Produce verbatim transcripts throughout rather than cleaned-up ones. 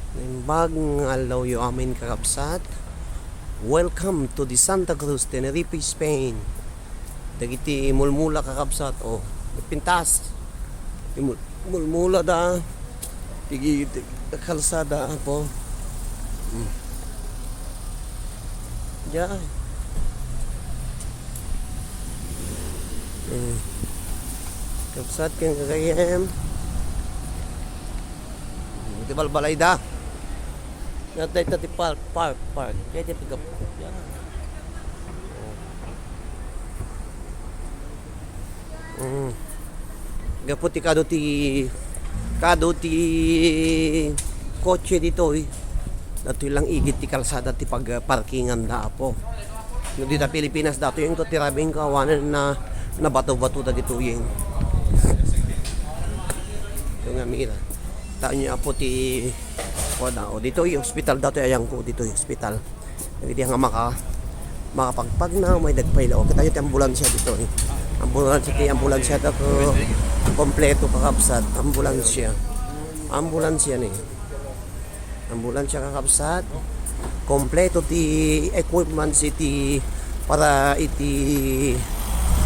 Naimbag nga allawyo amin, kakabsat. Welcome to the Santa Cruz, Tenerife, Spain. Dagiti mulmula, kakabsat, o, nagpintas. Imul-, mulmula da. Tigi, ti kalsada, apo. Hmm. Diay. Hmm. Kabsat ken gagayyem. Iti balbalayda. Nga dayta ti park, park, park. Kaya di pagap-, yan. Mm. Gapu ti kado ti, kado ti kotse ditoy. Datoy lang igid ti kalsada ti pagparkingan da, apo. No dita Pilipinas, datoy eng ti rabing kawanan na nabato-bato dagitoy eng. Ito nga, mira. Taon niya, apo, ti, kuwan na, o, ditoy hospital datoy, ayan ko, ditoy hospital. Dagiti nga maka-, makapagpagna, may dagpay la. O, kita ti ambulansya ditoy. Ambulansya, ti ambulansya da ko, kompleto, kakabsat. Ambulansya. Ambulansya ni. Ambulansya, kakabsat. Kompleto ti equipments iti para iti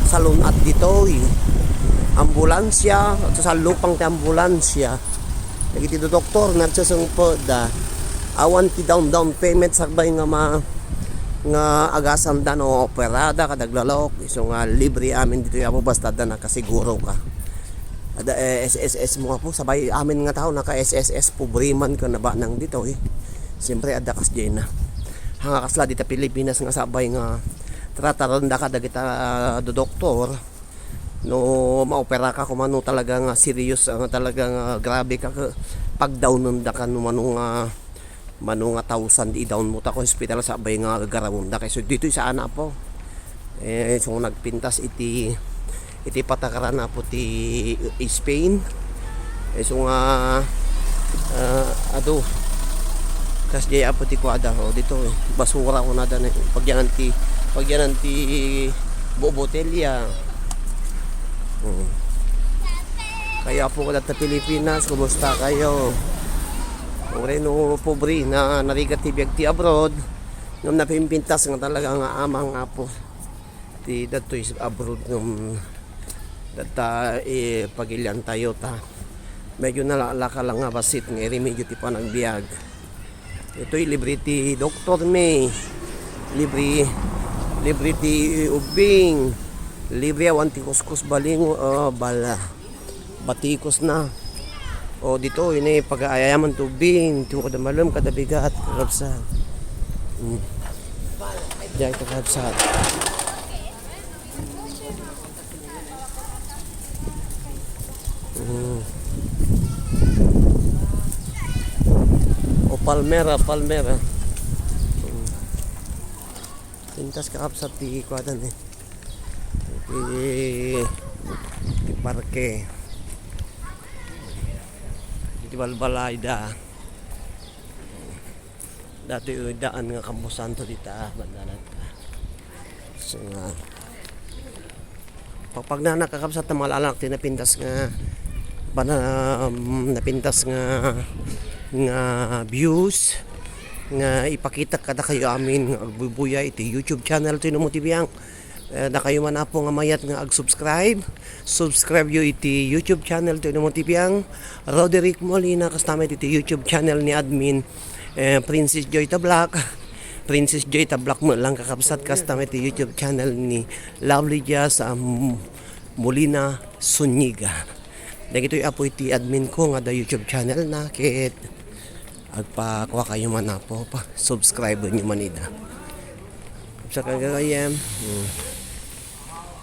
salun-at ditoy. Ambulansya, sallupang ti ambulansya. Dagiti doktor, nagsasungpetda. Awan ti down, down payment sakbay nga ma-, nga agasanda no operada, kada aglalok. Isu nga libre amin ditoy, apo, basta adda nakasiguro ka. Adda, eh, S S S mo, apo, sabay amin nga tao naka-S S S, pobre man ken nabanang ditoy. Siyempre, adda kasdiay na. Haan nga kasla dita Pilipinas nga sabay nga tratarenda ka dagita, ah, dodoktor. No maopera ka, kung mano talaga nga serious, nga talaga nga grabe ka, ka-, pagdawnenda ka, no mano nga, mano nga thousand idawn mo ta ka hospital, sabay nga gagarawenda. Kay so, ditoy saan, apo. Eh, so, nagpintas iti, iti patakaran, apo, ti Spain. Eh, so nga, ah, adu. Kasdiay, apo, ti kuada. O, dito, eh. Basura ko na dan, eh. Pagyanan ti, pagyanan ti botelya. Hmm. Kayo, apo, kada ta Pilipinas, kumusta kayo? Uri no pobre na narigat ti biag ti abroad, ngem napimpintas nga talaga nga amang, apo. Ti dadtoy abroad ngem data, eh, pagiliantayo ta. Medyo nalaklaka lang nga bassit nga iremedyo ti panagbiag. Itoy libre ti doktor mi. Libre, libre ti ubbing. Libre awan ti kuskus balingo, ah, bala. Batikos na. O, dito, ini pag-aayaman tubig. Ito kada malem, kada bigat, kakabsat. Hmm. Diyan, kakabsat. Hmm. O, palmera, palmera. Hmm. Pintas, kakabsat, ti kuadan, eh. Iti, iti parke. Iti balbalayda. Datoy daan nga kamposanto dita, bandanan. So, nga, pagpagnana, kakabsat, ta malalanak ti napintas nga bana-, um, napintas nga, nga views nga ipakitak kadakayo amin nga agbuybuya iti YouTube channel ti Numo T V ang. Eh, dakayo man, apo, nga mayat nga ag-subscribe, subscribe yo iti YouTube channel ti Numo T V ang Roderick Molina, kasta met iti YouTube channel ni admin, eh, Princess Joy Tablak. Princess Joy Tablak met lang, kakabsat, kasta met iti YouTube channel ni Lovely Jazz, um, Molina Zuniga. Dagitoy, apo, iti admin ko nga adda YouTube channel na, ket agpakua kayo man, apo, pa subscribe nyo man ida. Sa kagagayam, hmm.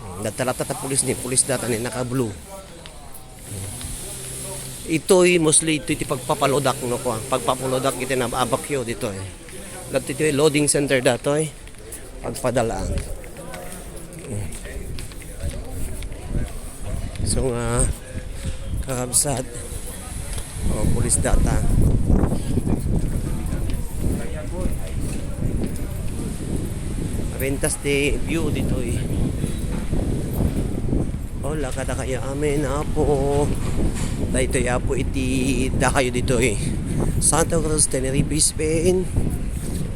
Hmm, data latta ta pulis ni, pulis data ni naka-blue. Hmm. Itoy, mostly, itoy ti pagpapaludak, no, kuan. Pagpapaludak iti na-, abakyo ditoy. Datoy ti loading center datoy. Pagpadalaan. Hmm. So nga, kakabsat. O, pulis data. Pintas ti view ditoy. Hola, kadakayo amin, apo. Daytoy, apo, iti dakayo ditoy. Santa Cruz, Tenerife, Spain.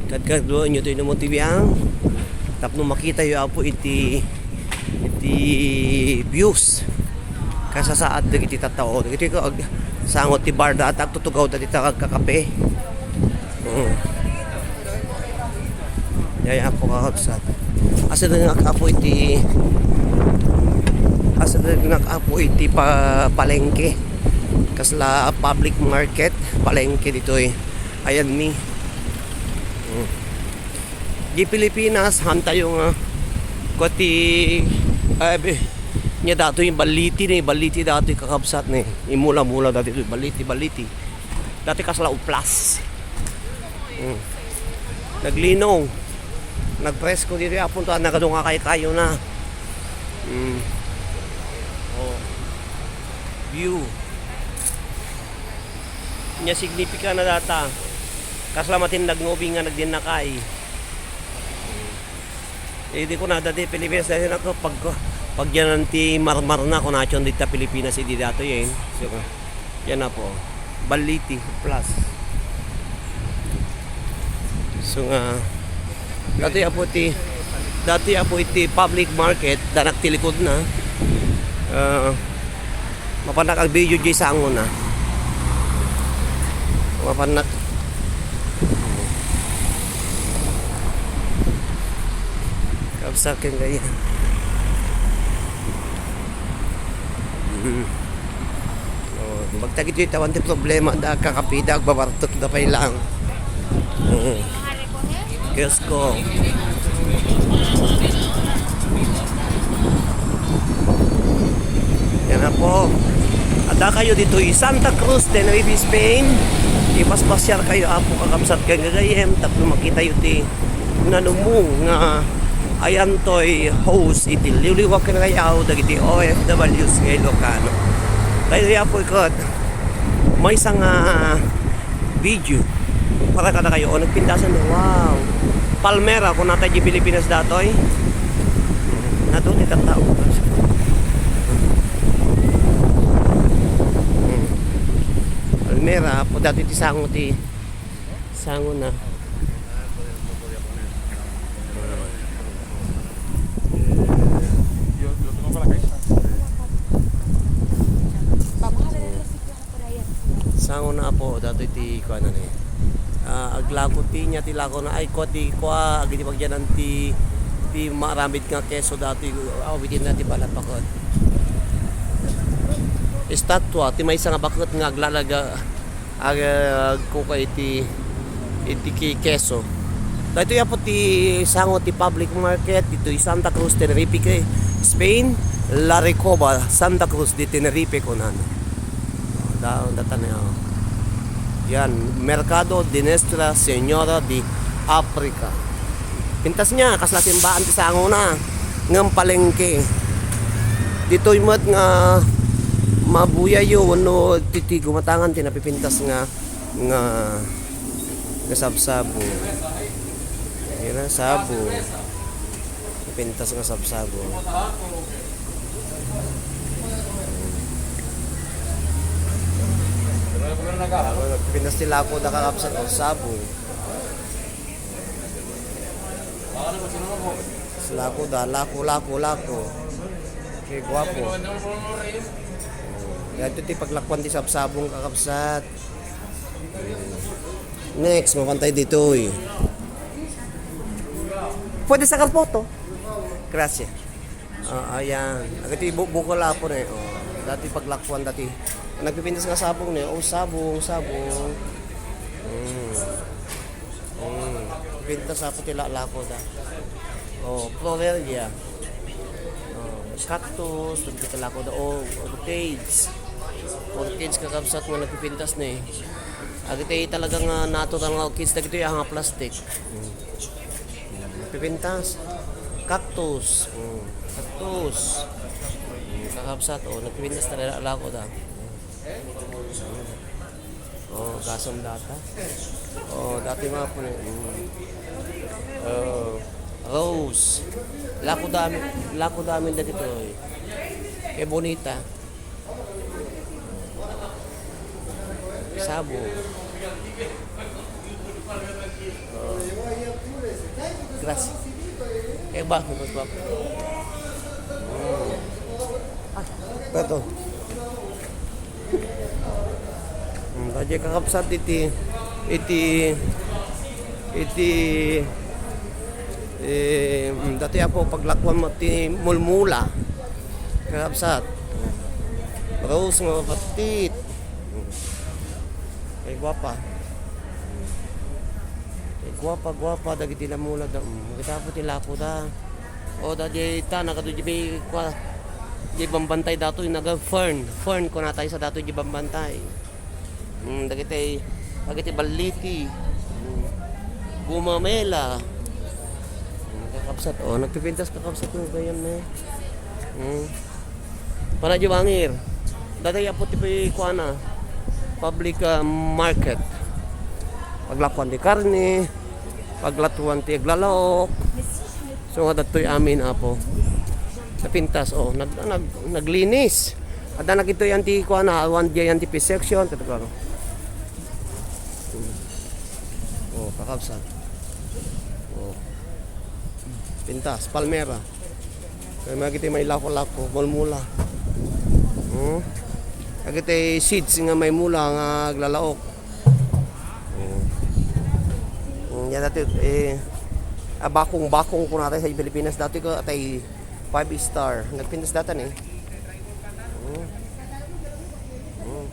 Kadkaduaenyo ti inumon ti biang tapno makitayo, Apo, iti, iti views. Kasasaad dagiti tattao. Dagiti ag-, sango ti barda, agtutugawda dita agkakape. Mm. Yaya, Apo, kakabsat. Asidegnak, Apo, iti, asidegnak, Apo, iti pa-, palengke. Kasla public market, palengke ditoy. Ayanmi. Mm. Di Pilipinas, hantayo nga, kua ti, ay, be, nia datoy, balliti ni, balliti datoy, kakabsat ni. Imula-mula datoy, balliti, balliti. Datoy kasla uplas. Mm. Naglino. Nagpresko diri, Apo, ta nagadu nga kaykayona. Mm. Oh. View. Nia signifikan na data. Kasla matin nagngubing nga nagdinnakay. Eh, di ko na dati Pilipinas dati na ko pag, pagyanan ti marmar na, kung natyon dita Pilipinas, idi datoy, eh. So, yan na po. Baliti plus. So nga, dati, Apo, ti, dati, Apo, iti public market, danak ti likod na. Ah, mapanak ag video di sango na. Mapanak. Kabsat ken gayam. Mm. Oh, bagtak iti tawan ti problema da, kakapida, agbabartok da pay lang. Mm. Diyos ko. Yan na po. Adda kayo ditoy Santa Cruz, Tenerife, Spain. Ipaspasyar kayo, Apo, kakabsat ken gagayem, tapno makita yo ti nanumo nga ayantoy host iti liwliwa ken rayaw dagiti O F Ws nga Ilocano. Kayat, Apo, ikat maysa nga video para kadakayo. O, nagpintasan. Wow. Palmera, kung natay di Pilipinas datoy. Nato ti tattao. Palmera, po dati ti sango ti, sango na. Sango na, Apo, datoy ti kuana ni. Ah, aglako ti nia ti lako na. Ay, kua ti kua, agidi pagyanan ti, ti maaramid nga keso datoy, ah, awitin na ti bala baket. Estatwa, ti maysa nga baket nga aglalaga, ag-, agkuka iti, iti ki-, keso. Daytoy, Apo, ti sango ti public market ditoy Santa Cruz, Tenerife, Spain, La Recoba, Santa Cruz de Tenerife, kunana. Daon data ni, oh. Yan, Mercado de Nuestra Señora de Africa. Pintas nia, kasla simbaan ti sango na, ngem palengke. Ditoy met nga mabuyayo wenno ti, ti gumatangan ti napipintas nga, nga, nga sabsabo. Yan ang sabo. Pintas nga sabsabo. Pintas ti lako da, kakabsat, o, sabo. Lako da, lako, lako, lako. Okay, guwapo. Yan ti paglakuan ti sabsabong, kakabsat. Next, mapantay ditoy. Pwede sa karpoto. Gracias. Ah, ayan. Agati bu-, bukol, Apo, ni. Oh, dati paglakuan dati. Nagpipintas nga sabong ni. Oh, sabong, sabong. Mm. Mm. Pintas, Apo, ti lalako da. Oh, floreria. Oh, cactus, nagpipintas lako da. Oh, orchids. Orchids, kakabsat, nga nagpipintas ni. Agiti talaga nga natural nga orchids, dagitoy nga plastic. Mm. Pipintas. Cactus. Mm. Cactus. Mm. Kakabsat, oh, nagpipintas talaga lako da. Oh, gasam data. Oh, dati mga po, mm. Oh, rose. Lako dami, lako dami na dito, eh. Kay bonita. Sabo. Gracias. Kaya ba? Mas guwapo. Ito. Hmm, daydi kakabsat iti, iti, iti, eh, hmm, daytoy, Apo, paglakuan mo ti mulmula. Kakabsat. Rose nga mapatit. Hmm. Ay, guwapa. Ay, guwapa, guwapa, dagiti lamula da. Mm, kita po ti lako da. O, da, di ta, nakadu di bay, kwa, di bambantay datoy, naga fern. Fern, kunatay sa datoy di bambantay. Mm, dagiti, dagiti balliti. Mm. Gumamela. Mm, kakabsat, o, nagpipintas kakabsat ng ganyan, eh. Mm. Para di bangir. Daytoy, Apo, ti kuana, public, ah, market. Paglakuan ti karne, paglakuan ti aglalaok. So, nga daytoy amin, Apo. Napintas, o, nag-, nag-, naglinis. Adda na kito yan ti kuana, awan di yan ti fish section, kato, kato. O, kakabsat. O. Pintas, palmera. Kaya dagiti may lako-lako, mulmula. Hmm? Dagiti seeds nga may mula nga aglalaok. Hmm. Hmm, yan dati, eh, ah, bakong-bakong kunata sa Pilipinas. Dati ko atay five star. Nagpintas data ni. Hmm. Hmm.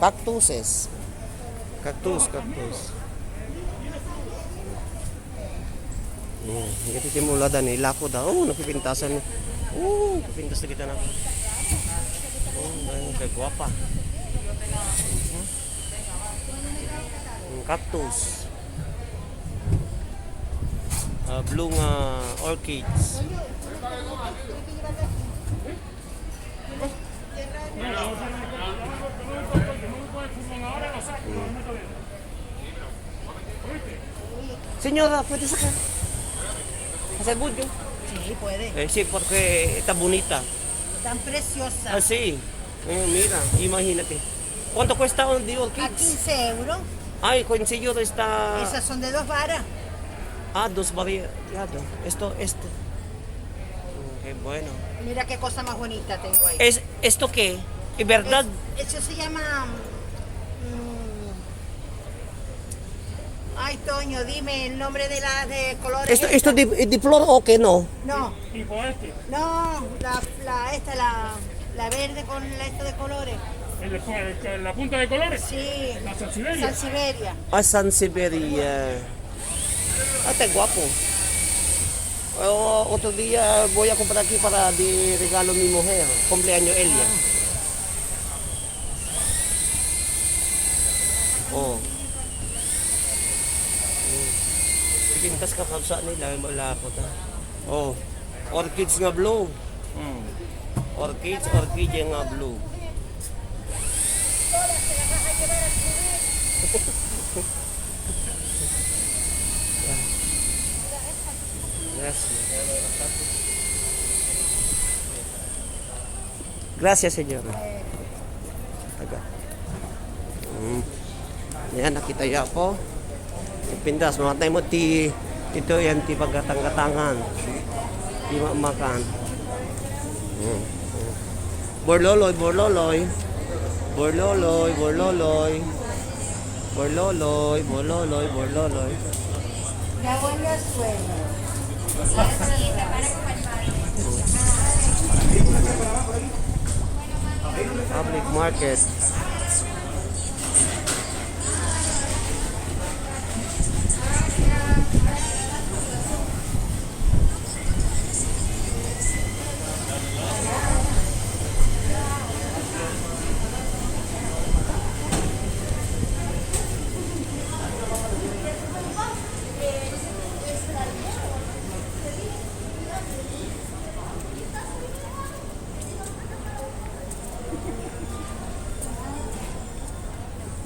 Cactuses. Cactus, cactus. Hmm, iti ti mula da ni lako da. O, napipintasan. O, pipintas na kita na. O, ay, kay guwapa. Mhm. Hmm, cactus. Ah, blue nga orchids. Señora, pwede sa ka? Sa Gudyo? Sí, puede. Eh, sí, porque está bonita. Tan preciosa. Ah, sí. Eh, mira, imagínate. ¿Cuánto cuesta un de A orchids? Quince euros. Ay, quince euros está. Esas son de dos varas. Ah, dos variedades. Esto, este. Mm, qué bueno. Mira qué cosa más bonita tengo ahí. Es, ¿esto qué? ¿Es verdad? Es, eso se llama, mm, ay, Toño, dime el nombre de la, de colores. ¿Esto, esto esta. De, de flor o qué no? No. Tipo este. No, la, la, esta, la, la verde con la, esta de colores. El de fue-, el que, la punta de colores. Sí. La sansevieria. Sansevieria. Ah, sansevieria. Ah, está guapo. O, otro día voy a comprar aquí para de regalo a mi mujer. Cumpleaños ella. Ah. Oh. Hmm. Pintas kakabsat nila, wala ko ta. Oh. Orchids nga blue. Hmm. Orchids, orchidea nga blue. Yes. Gracias, Señor. Aga. Mm. Yan, nakita ya po. Pintas, mga tayo mo, ti, ito yan, ti pagkatangkatangan. Ti mamakan. Mm. Borloloy, borloloy. Borloloy, borloloy. Borloloy, borloloy, borloloy. Dawan na suelo. Public market.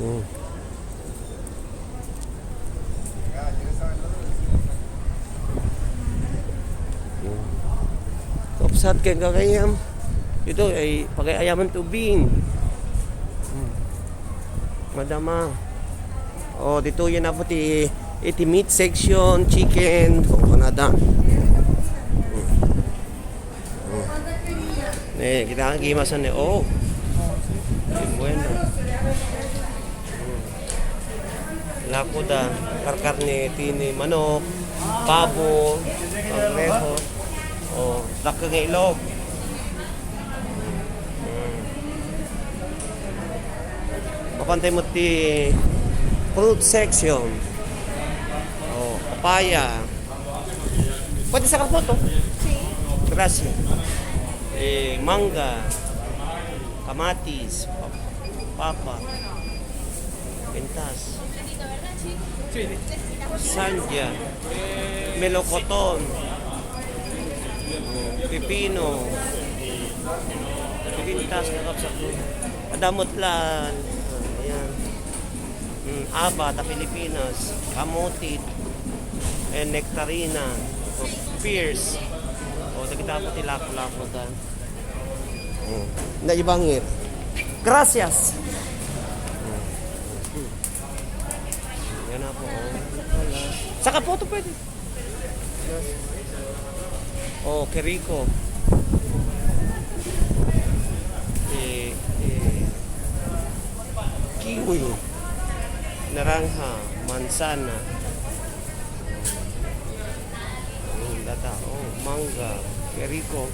Hmm. Hmm. Kaupsat kay gagayam. Ito ay pagay-ayaman tubing. Hmm. Madama. Oh, ditoy na po ti, iti meat section, chicken, o, kunada. Mm. Mm. Ne, kita ang gimasan ni, oh. Ay, bueno. Mm. Lakoda, karkarne, tini, manok, pabo, pangreho, o, dakkel nga ilog. Mm. Mapantay mo ti fruit section. O, papaya. Pwede sa karton to? Gracias. Eh, mangga, kamatis, pa-, papa, pintas, sandya, melocoton, pipino, pintas, kakabsat mo. Adamot lan. Ayan. Mm, aba ta Pilipinas, kamote, and nectarina, o pears. O, dagita po ti lako-lako ta. Mm. Naibangir. Gracias. Mm. Yan na po, oh. Saka po ito pwede. Oh, qué rico. Eh, eh, kiwi, naranja, manzana. Oh, data, oh, mangga, qué rico.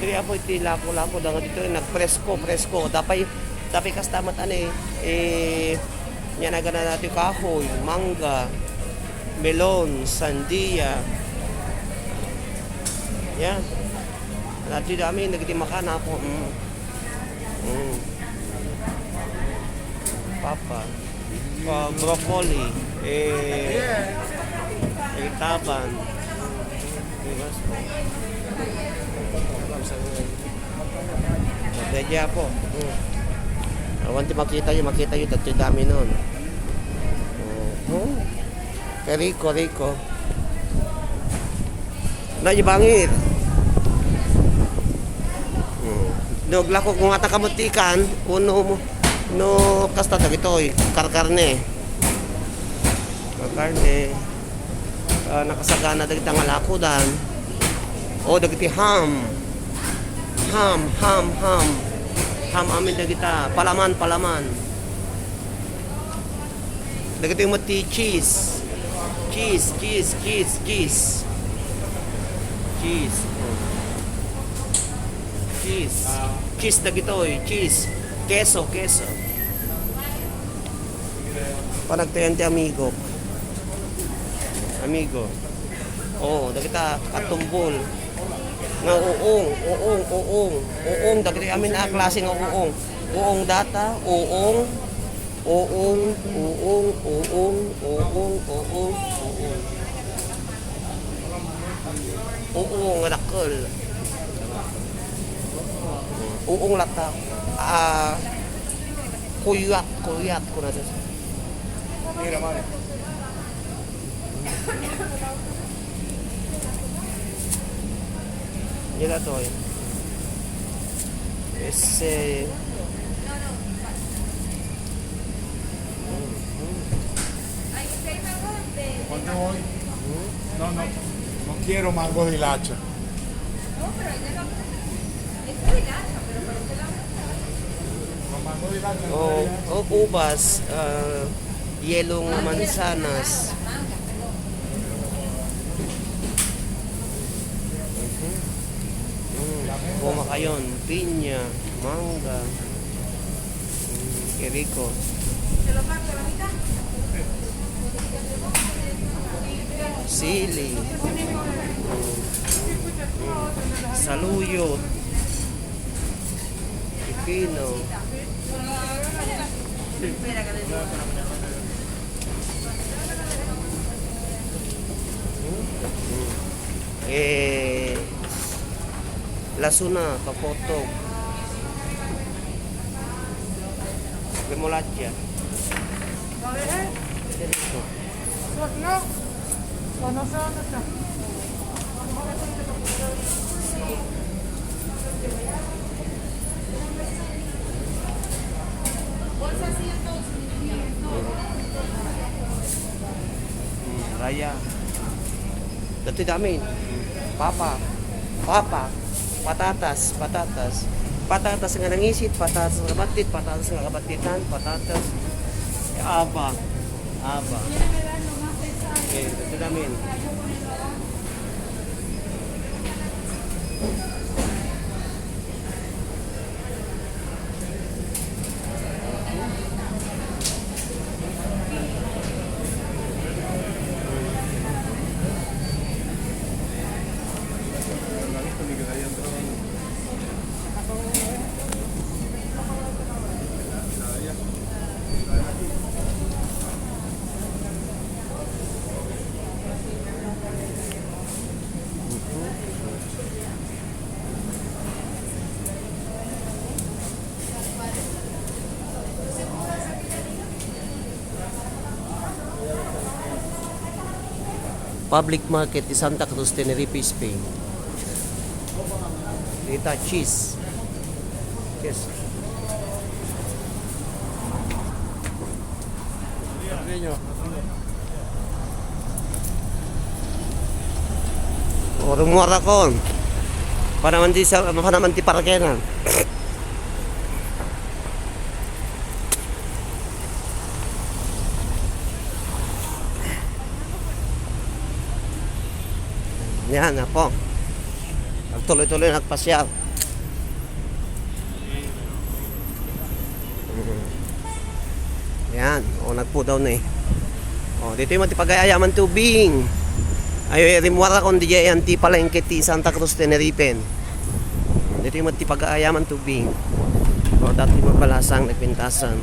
Diri apo iti lako-lako da nga dito, nagpresko, presko. Dapay, dapay kasta met ani, eh, yan agana dati kahoy, mangga, melon, sandia. Yan. Dati dami, nagdi makana ako. Mm. Mm. Papa. Ah, broccoli, eh, eh, taban. Diba? Pwede po. Hmm. Awan ti makita yu, makita yu, dagiti dami nun. Oh, oh. Qué rico, rico. Naibangir. Hmm. No, aglako ko nga ta kamutikan, uno mo. No, kasta dagitoy, karkarne. Karkarne. Ah, nakasagana dagita nga lakodan. O, dagiti ham. Ham, ham, ham. Ham amin dagita. Palaman, palaman. Dagiti met ti cheese. Cheese, cheese, cheese, cheese. Cheese. Cheese. Cheese dagitoy, cheese. Keso, keso. Panagtayan ti amigo. Amigo. Oo, dagita katumbol. Nga uong, uong, uong. Uong, dagiti amin a klase nga uong. Uong data, uong, uong, uong. Uong nga dakkel. Uong latta. Ah, kuyat, kuyat, kunada. Mira, mare. Mira to, eh. Ese. ¿Cuánto voy? No, no, no quiero mango hilacha. O, o, ubas, ah, yelong mansanas. Mhm. Mm, goma kayon, pinya, mangga. Mm, qué rico. Sili. Mm. Mm. Saluyot. Pipino. Eh, lasuna, kakotog. Remolacha. Dito. Aya. Dati dami. Papa. Papa. Patatas, patatas. Patatas nga nangisit, patatas nga battit, patatas nga kabattitan, patatas. Aba. Aba. Eh, dati dami. Public Market di Santa Cruz, Tenerife, Spain. Dita, cheese. Cheese. Urong muarakon. Panaman ti sa, panaman ti parkenan. Yan, apo. Nagtuloy-tuloy, nagpasyal. Yan. O, nagpudaw na eh. O, ditoy met ti pagay-ayaman ti ubing. Ayo, eh, rimmuarakon diay ayan ti palengke ti Santa Cruz, Tenerife. Ditoy met ti pagay-ayaman ti ubing. O, dati met balasang nagpintasan.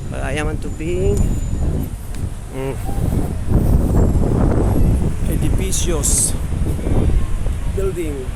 Pagay-ayaman ti ubing. Mm. Edificios. Building.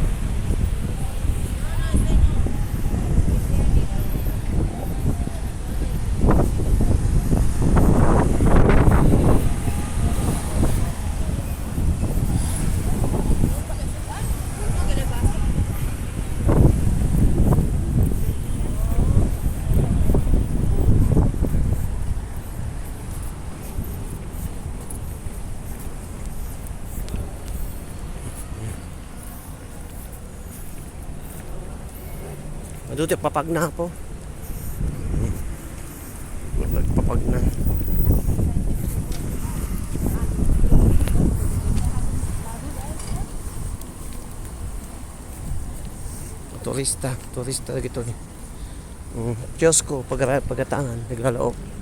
Adu ti papagna po. Papagna. Turista, turista dagitoy. Mm, kiosko, pagara-, pagatangan, naglalaok.